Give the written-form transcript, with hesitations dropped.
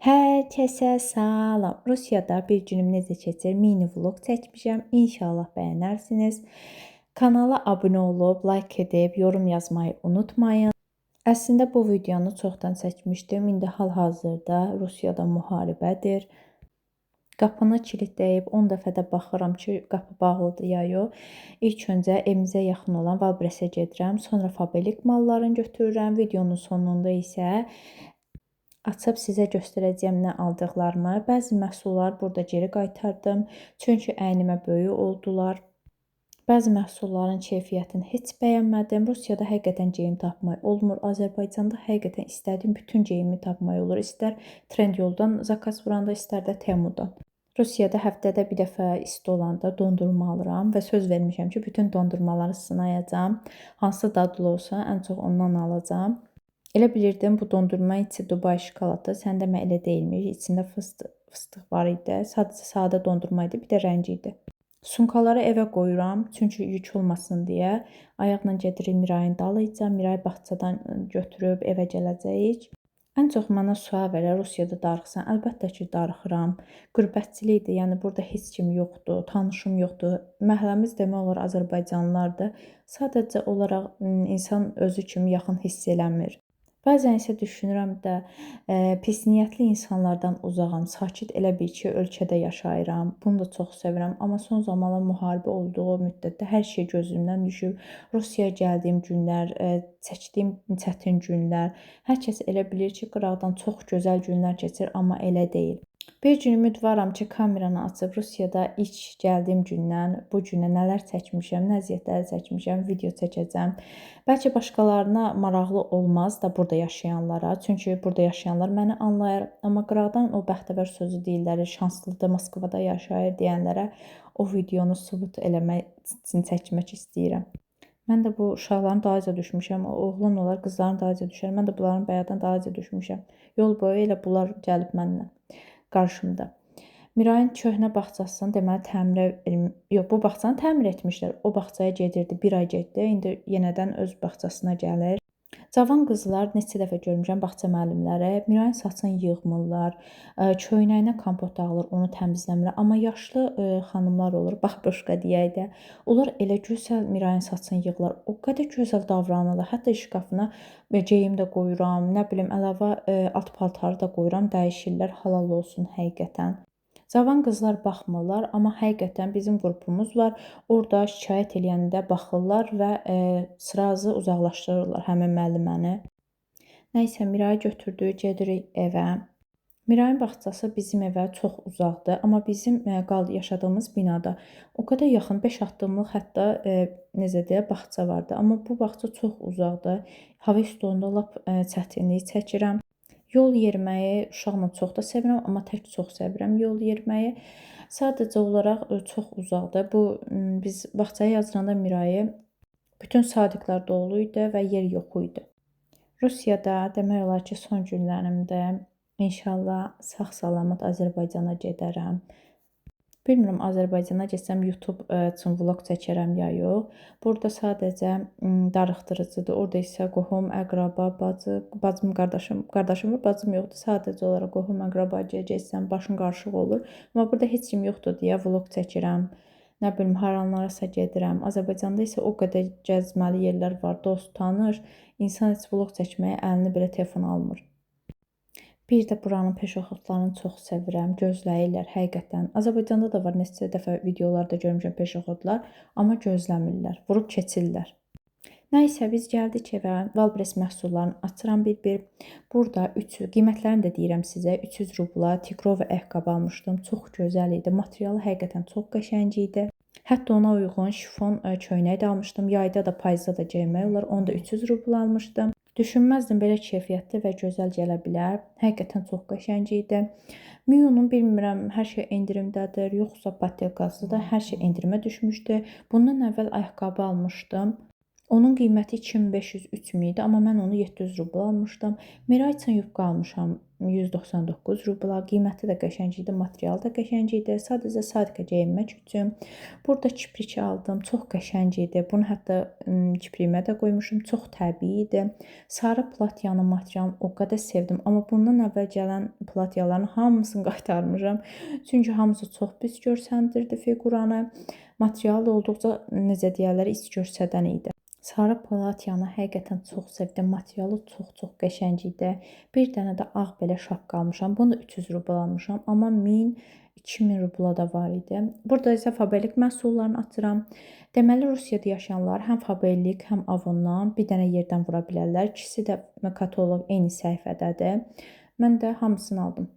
Hər kəsə salam. Rusiyada bir günüm necə keçir? Mini vlog çəkmişəm. İnşallah bəyənərsiniz. Kanala abunə olub, like edib, yorum yazmayı unutmayın. Əslində bu videonu çoxdan çəkmişdim. İndi hal-hazırda Rusiyada müharibədir. Qapını kilitləyib 10 dəfə də baxıram ki, qapı bağlıdır ya yox. İlk öncə evimizə yaxın olan Valbresə gedirəm. Sonra Faberlic mallarını götürürəm. Videonun sonunda isə açıb sizə göstərəcəyəm nə aldıqlarımı. Bəzi məhsulları burada geri qaytardım. Çünki əynimə böyük oldular. Bəzi məhsulların keyfiyyətini heç bəyənmədim. Rusiyada həqiqətən geyim tapmaq olmur. Azərbaycanda həqiqətən istədiyim bütün geyimi tapmaq olur. İstər Trendyoldan zakaz vuranda, istər də Temudan. Rusiyada həftədə bir dəfə isti olanda dondurma alıram və söz vermişəm ki, bütün dondurmaları sınayacağam. Hansı dadlı olsa ən çox ondan alacağam. Elə bilirdim bu dondurma içi Dubai şokoladı. Sən demə elə deyilmiş. İçində fıstıq var idi. Sadəcə sadə dondurma idi, bir də rəngi idi. Sumkaları evə qoyuram, çünki yük olmasın deyə. Ayaqla gedirik Mirayın dalıyca. Miray bağçadan götürüb evə gələcəyik. Ən çox mənə sual verir, Rusiyada darıxsan? Əlbəttə ki, darıxıram. Qürbətçilikdir, yəni burada heç kim yoxdur, tanışım yoxdur. Məhəlləmiz demək olar azərbaycanlılardır. Sadəcə olaraq insan özü kimi yaxın hiss eləmir. Bəzən isə düşünürəm də, pis niyyətli insanlardan uzağam. Sakit elə bil ki, ölkədə yaşayıram. Bunu da çox sevirəm. Amma son zamanlar müharibə olduğu müddətdə hər şey gözümdən düşüb. Rusiyaya gəldiyim günlər, çəkdiyim çətin günlər, hər kəs elə bilir ki, qıraqdan çox gözəl günlər keçir, amma elə deyil. Bir gün ümidvaram ki, kameranı açıb Rusiyada ilk gəldiyim gündən bu günə nələr çəkmişəm, nə əziyyətlər çəkmişəm, video çəkəcəm. Bəlkə başqalarına maraqlı olmaz da burada yaşayanlara. Çünki burada yaşayanlar məni anlayır. Amma qıraqdan o bəxtəvər sözü deyirlər, şanslıdır, Moskvada yaşayır deyənlərə o videonu sübut eləmək üçün çəkmək istəyirəm. Mən də bu uşaqların dalınca düşmüşəm. O oğlan olar, qızların dalınca düşər. Mən də bunların bayaqdan dalınca düşmüşəm. Yol boyu elə bunlar gəlib mənimlə qarşımda. Mirayın köhnə bağçasını deməli təmirə, yox, bu bağçanı təmir etmişlər. O bağçaya gedirdi, bir ay getdi. İndi yenidən öz bağçasına gəlir. Cavan qızlar neçə dəfə görmüşəm bağça müəllimləri Mirayın saçını yığmırlar, köynəyinə kompot dağılır, onu təmizləmirlər. Amma yaşlı xanımlar olur, babuşka deyək də, onlar elə gözəl Mirayın saçını yığırlar, o qədər gözəl davranırlar. Hətta şkafına geyim də qoyuram, nə bilim əlavə alt paltarı da qoyuram, dəyişirlər, halal olsun həqiqətən. Cavan qızlar baxmırlar, amma həqiqətən bizim qrupumuz var. Orada şikayət eləyəndə baxırlar və sırazı uzaqlaşdırırlar həmin müəlliməni. Nəysə, Mirayı götürdük, gedirik evə. Mirayın bağçası bizim evə çox uzaqdır, amma bizim yaşadığımız binada o qədər yaxın, 5 addımlıq hətta necə deyək, bağça vardı. Amma bu bağça çox uzaqdır. Hava isti olanda lap çətinlik çəkirəm. Yol yeriməyi uşaqla çox da sevirəm, amma tək çox sevirəm yol yeriməyi. Sadəcə olaraq çox uzaqdır. Bu biz bağçaya yazdıranda Mirayı bütün sadiqlər dolu idi və yer yox idi. Rusiyada demək olar ki, son günlərimdə inşallah sağ-salamat Azərbaycana gedərəm. Bilmirəm Azərbaycana getsəm YouTube üçün vlog çəkərəm ya yox. Burada sadəcə darıxdırıcıdır. Orada isə qohum, əqraba, bacı, bacım, qardaşım, qardaşım var, bacım yoxdur. Sadəcə olaraq qohum, əqraba getsəm başın qarışıq olur. Amma burada heç kim yoxdur deyə vlog çəkirəm. Nə bilim haranlarasa gedirəm. Azərbaycanda isə o qədər gəzməli yerlər var, dost, tanış. İnsan heç vlog çəkməyə əlini belə telefon almır. Bir də buranın peşoxodlarını çox sevirəm. Gözləyirlər həqiqətən. Azərbaycanda da var, neçə dəfə videolarda görmüşəm peşoxodlar, amma gözləmirlər. Vurub keçirlər. Nəysə, biz gəldik evə. Valbres məhsullarını açıram bir-bir. Burada 300, qiymətlərini də deyirəm sizə. 300 rubla tigrova ayaqqabı almışdım. Çox gözəl idi. Materialı həqiqətən çox qəşəng idi. Hətta ona uyğun şifon köynək də almışdım. Yayda da, payızda da geymək olar. Onu da 300 rubla almışdım. Düşünməzdim belə keyfiyyətli və gözəl gələ bilər. Həqiqətən çox qəşəng idi. Miyunun bilmirəm, hər şey endirimdədir, yoxsa patelkası da hər şey endirimə düşmüşdü. Bundan əvvəl ayaqqabı almışdım. Onun qiyməti 2503 idi, amma mən onu 700 rubl almışdım. Mirayçın yubka almışam 199 rubla. Qiyməti də qəşəng idi, materialı da qəşəng idi. Sadəcə sadikə geyinmək üçün. Burada kiprik aldım. Çox qəşəng idi. Bunu hətta kipriyimə də qoymuşum. Çox təbii idi. Sarı platyanın materialını o qədər sevdim, amma bundan əvvəl gələn platyaların hamısını qaytarmışam. Çünki hamısı çox pis görsəndirdi fiquranı. Material da olduqca, necə deyərlər, iç görsədən idi. Sarı platyanı həqiqətən çox sevdim. Materialı çox-çox qəşəng idi. Bir dənə də ağ belə şapka almışam. Bunu da 300 rubl almışam, amma 1000 2000 rubla da var idi. Burada isə Faberlic məhsullarını açıram. Deməli, Rusiyada yaşayanlar həm Faberlic, həm Avondan bir dənə yerdən vura bilərlər. İkisi də kataloq eyni səhifədədir. Mən də hamısını aldım.